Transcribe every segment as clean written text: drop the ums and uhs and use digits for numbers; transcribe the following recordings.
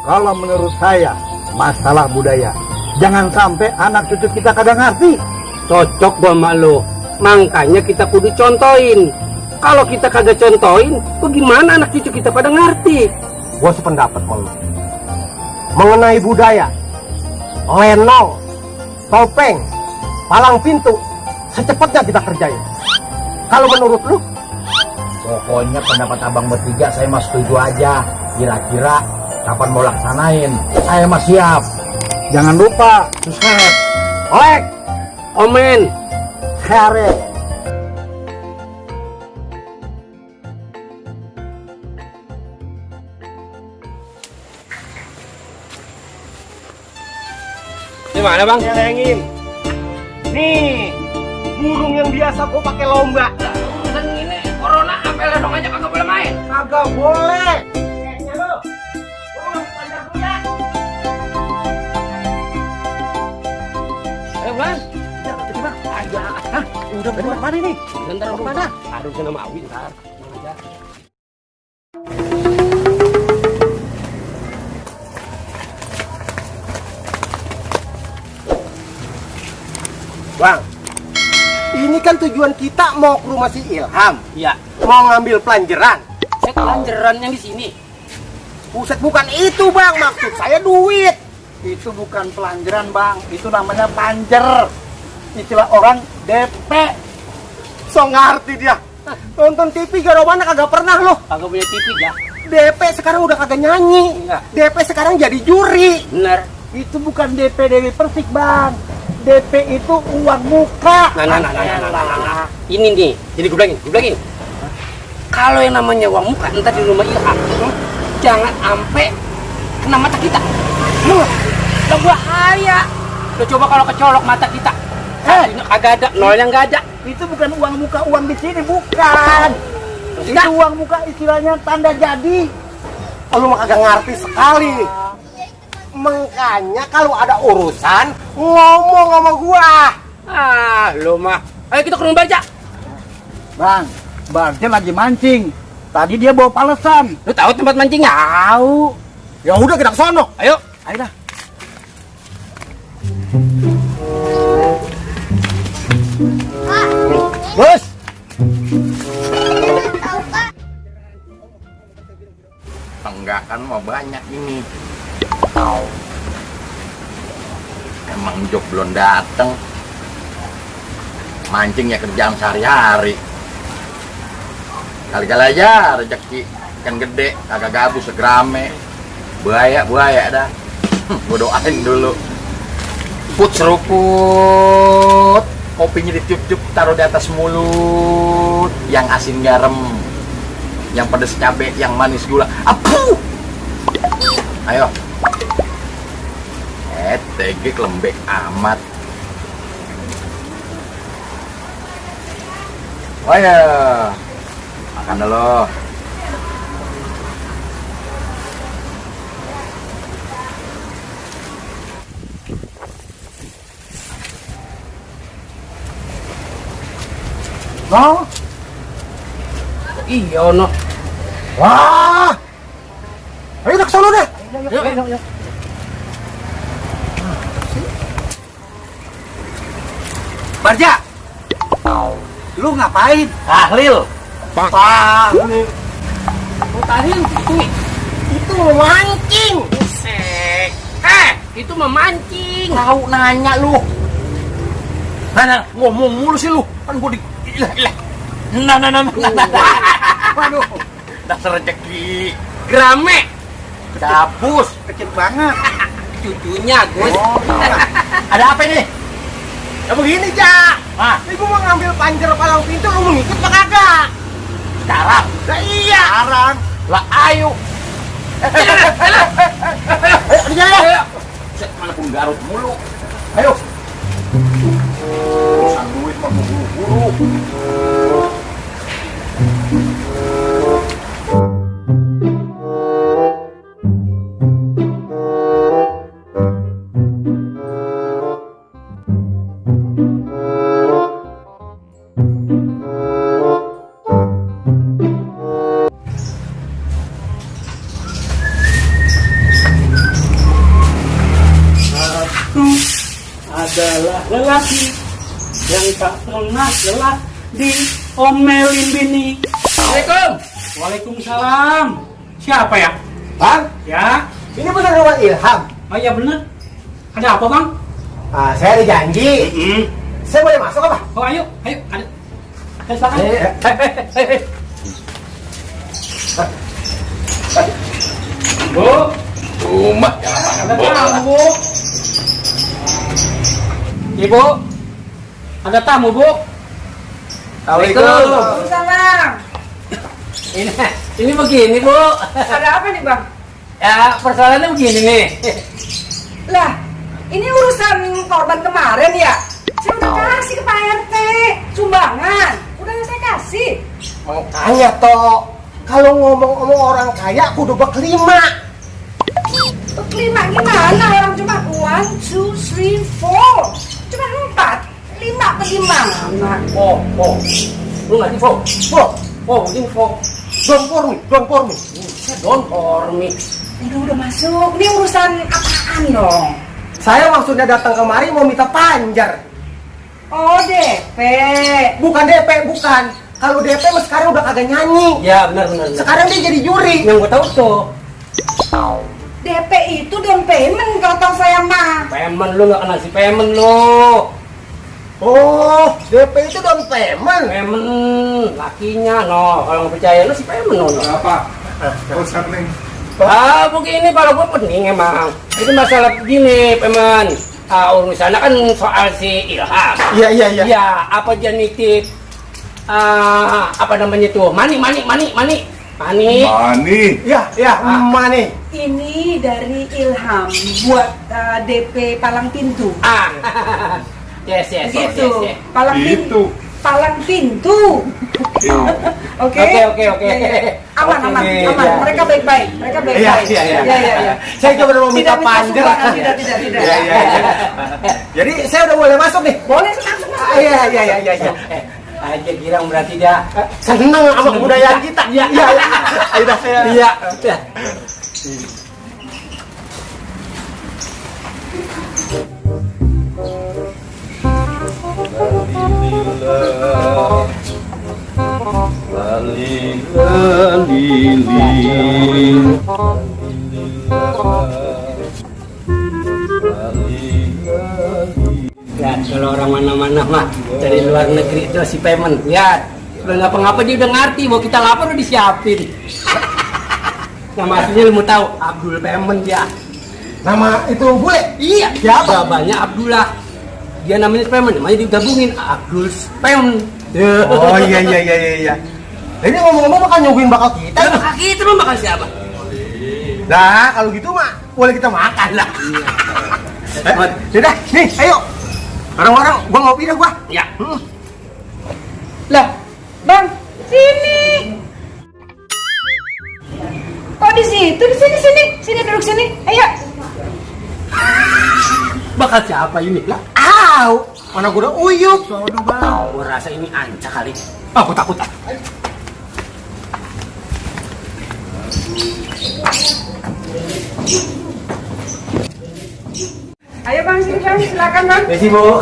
Kalau menurut saya, masalah budaya. Jangan sampai anak cucu kita kagak ngerti. Cocok gua sama lo. Makanya kita kudu contohin. Kalau kita kagak contohin, bagaimana anak cucu kita pada ngerti? Gua sependapat sama lu. Mengenai budaya, lenong, topeng, palang pintu, secepatnya kita kerjain. Kalau menurut lu? Pokoknya pendapat abang bertiga saya mah setuju aja. Kira-kira kapan mau laksanain? Saya mah siap. Jangan lupa subscribe, like, Omen. share. Gimana bang? Nyelengin. Nih, burung yang biasa gua pakai lomba. Dan ini corona sampai ledong aja kagak boleh main. Kagak boleh. Ayo bang. Udah mana nih? Bentar mana? Aduh kena mawi ntar. Bang, ini kan tujuan kita mau ke rumah si Ilham. Iya. Mau ngambil pelanjeran. Saya kelanjeran yang di sini. Buset, bukan itu bang, maksud saya duit. Itu bukan pelanjaran bang, itu namanya panjer. Istilah orang DP. So ngerti dia. Nonton TV mana kagak pernah loh. Kagak punya TV ya? DP sekarang udah kagak nyanyi. Enggak. DP sekarang jadi juri. Bener. Itu bukan DP Dewi Persik bang. DP itu uang muka. Nah. Ini nih, jadi gue bilangin. Kalau yang namanya uang muka, ntar di rumah Ilham, jangan sampai kena mata kita. Lah bahaya. Lo coba kalau kecolok mata kita. Satunya kagak ada, nolnya nggak ada. Itu bukan uang muka uang di sini, bukan. Tidak. Itu uang muka istilahnya tanda jadi. Lu mah kagak ngerti sekali. Makanya kalau ada urusan ngomong sama gua. Lo mah. Ayo kita ke rumah Barja. Bang, Barca lagi mancing. Tadi dia bawa palesan. Lo tahu tempat mancingnya? Tahu. Ya udah kita ke sono. Ayo. Ayo dah. Bos. Enggak kan mau banyak ini. Emang Jok belum dateng. Mancing ya kerjaan sehari-hari. Kali-kali aja rezeki ikan gede, kagak gabus segrame. Buaya dah. Gue doain dulu. Put seruput. Kopinya ditiup-tiup taruh di atas mulut. Yang asin garam. Yang pedes cabe, yang manis gula. Apuh. Ayo. Tegek lembek amat. Oh ya. Makan dulu. No. Iya no. Wah. Ayo kita ke sono deh. Yuk. Barja. Lu ngapain? Tahlil. Tahlil. Tadi Itu mancing. Buset. Itu memancing. Tahu nanya lu. Nah, ngomong mulu sih lu. Kan gua di ilah. Nah. Waduh. Dasar rezeki. Grame. Dabus. Kecil banget. Cucunya Gus. Oh, ada apa ini? Ya begini, Ja. Ini gua mau ngambil panjer palang pintu, lu mau ngikut apa kagak? Sekarang. Lah iya. Sekarang. Lah ayo. Ayo, jalan ya. Set mana pun garut mulu. Ayo. Urusan duit mah buru-buru. laki-laki yang tak pernah jelas diomelin bini. Assalamualaikum. Waalaikumsalam. Siapa ya? Bang, Ya. ini benar rumah Ilham. Oh iya bener. Ada apa bang? Saya ada janji. Saya boleh masuk apa? Oh ayo, ayo. Ada. Silakan. Bu, Rumah jangan ada makan bola. tamu bu. Ibu, ada tamu bu. Assalamualaikum. Salam. Ini begini bu. Ada apa nih bang? Ya persoalannya begini nih. Lah, ini urusan korban kemarin ya? Saya udah kasih ke Pak RT sumbangan. Udah saya kasih. Makanya toh, kalau ngomong-ngomong orang kaya kudu berkelima. Kelima gimana? Orang cuma 1, 2, 3, 4. Cuma 4. 5 ke gimana? Oh, lu nggak info? Ini info. Don't for me. Don't for me. Udah masuk. Ini urusan apaan dong? Saya maksudnya datang kemari mau minta panjar. Oh DP. Bukan DP, bukan. Kalau DP mah sekarang udah kagak nyanyi. Ya benar. Sekarang dia jadi juri. Yang gue tahu tuh. DP itu down payment kalau tahu saya mah. Payment lu nggak kenal si payment lu. Oh, DP itu down payment. Payment lakinya no. Kalau nggak percaya lu si payment no. Apa? Urusan nih. Begini kalau gue penting emang. Itu masalah begini payment. Urusannya kan soal si Ilham. Iya. Ya apa dia nitip apa namanya tuh mani. Mani. Iya, mana? Ini dari Ilham buat DP palang pintu. Yes. Gitu. Palang Itu. pintu. Palang pintu. Oke. Oke. Aman. Mereka baik-baik. Iya. Saya juga udah mau minta panjar. Tidak. Iya. Jadi saya udah boleh masuk nih. Boleh langsung. Iya. Aja girang berarti dia Seneng sama kebudayaan kita. Iya. Ayo dah saya. Iya. Lihat kalau orang mana-mana mah dari luar negeri itu si payment. Lihat, udah ngapa-ngapa dia udah ngerti bahwa kita lapar udah disiapin. Nama aslinya lu mau tahu? Abdul Payment ya. Nama itu bule. Iya. Siapa? Babanya Abdullah. Dia namanya Payment, namanya digabungin Abdul Payment. Oh iya. Ini ngomong-ngomong makan nyobain bakal kita. Kaki itu lu makan siapa? Nah, kalau gitu mah boleh kita makan lah. Yaudah, nih, ayo. Orang-orang, gua ngopi dah gua. Ya. Lah, Bang, sini. Oh di situ, sini duduk sini. Ayo. Bakal siapa ini? Lah, Au, mana gua udah uyup. Soalnya bang. gua rasa ini ancak kali. Aku takut. Ayo Bang, sini Bang, silakan Bang. Terima kasih, Bu.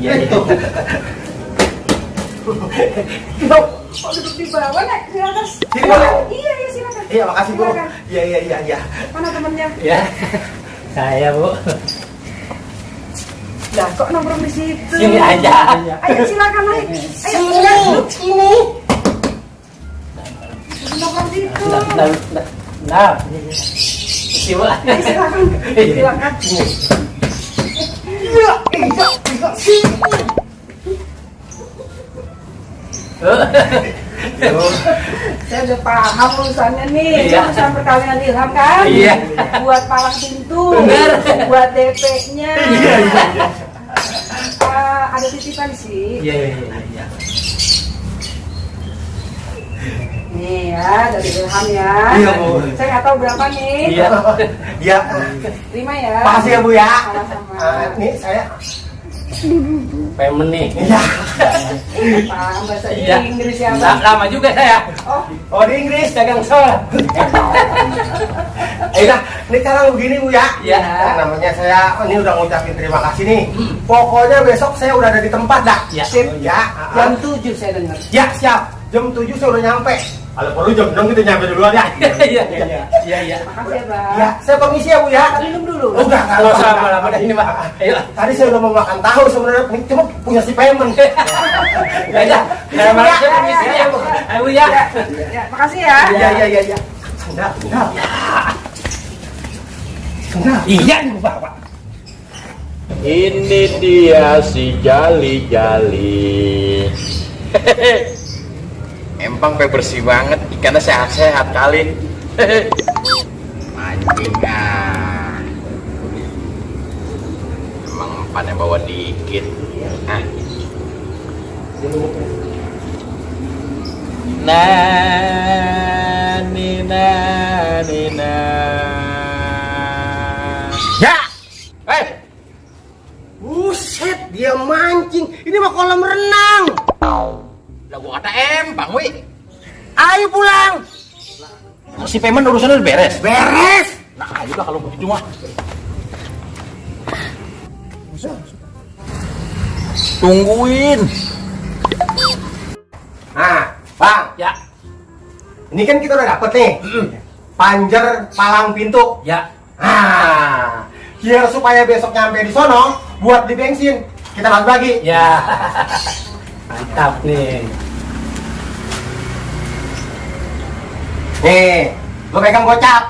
Iya. Kok duduk di bawah, naik ke atas. Sini, Bang. Iya, silakan. Iya, makasih, Bu. Silakan. Iya. Mana temennya? Ya. Saya, Bu. Lah, kok nongkrong di situ? Sini aja. Ayo silakan naik. Ayo, Sini. nongkrong di situ. Nah. Siapa? Ayo silakan. Silakan. Iya. Sini. Saya udah paham urusannya nih. Iya. Urusan perkawinan Ilham kan? Iya. Buat palang pintu. Bener. Buat DP-nya. Iya. Ada titipan sih. Iya. Nih ya, dari Ilham ya. Iya, Bu. Saya nggak tahu berapa nih. Iya. Terima ya. Makasih ya, Bu ya. Sama-sama. Nih saya Payment nih. Iya. Paham bahasa Iya. Inggris ya, Nah, Bang? lama juga saya. Oh di Inggris. Dagang sol. Nah, ini sekarang begini Bu ya. Iya. Nah, namanya saya ini udah ngucapin terima kasih nih. Pokoknya besok saya udah ada di tempat dah. Iya. Sip ya. Jam 7 saya dengar. Ya siap. Jam 7 saya udah nyampe. Kalau perlu jam 6 kita nyampe duluan ya. Iya, iya. Makasih ya, Bang. Ya, saya permisi ya Bu ya. Minum dulu. Oh, enggak, Kalau sama lama dah ini, Pak. Ayo. Tadi saya udah mau makan tahu sebenarnya, ini cuma punya si payment. Ya, ya. Saya makan permisi ya. Ayo ya. Ya, makasih ya. Iya. Enggak. Iya nih Bapak. Ini dia si jali-jali. Empang pe bersih banget, ikannya sehat-sehat kali. Mancing ah. Emang empannya bawa dikit. Ah. Na. Ya. Eh, Buset, dia mancing. Ini mah kolam renang. lah gua kata empang, wi. Ayo pulang. Si payment urusannya udah beres. Beres. Nah, ayo lah kalau begitu mah. Tungguin. Nah, Bang. Ya. Ini kan kita udah dapet nih. Panjer palang pintu. Ya. Ah, biar supaya besok nyampe di sono buat di bensin. Kita bagi-bagi. Ya. Mantap nih. Nih, lo pegang gocap.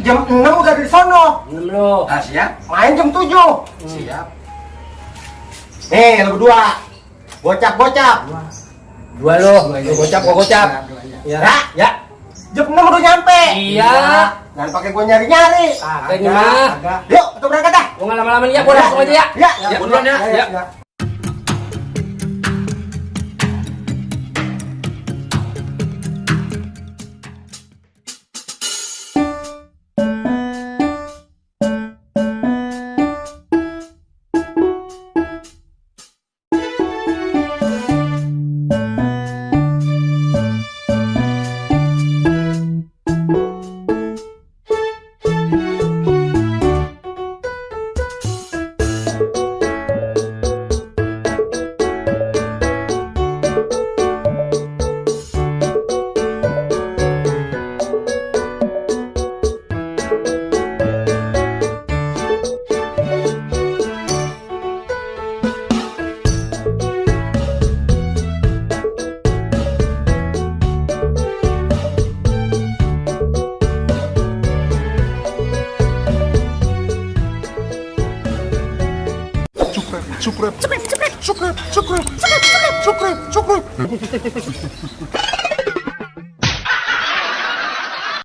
Jam 6 udah di sono. Minum lu. Ah, siap. Main jam 7. Siap. Nih, lo berdua. Gocap. Dua lu. Lu gocap, gua gocap. Ya. Ya. Jam 6 udah nyampe. Iya. Jangan pakai gua nyari-nyari. Kagak ini mah. Yuk, kita berangkat dah. Gua nggak lama-lama nih ya, gua langsung aja ya. Ya, buruan ya. Ya. Subscribe.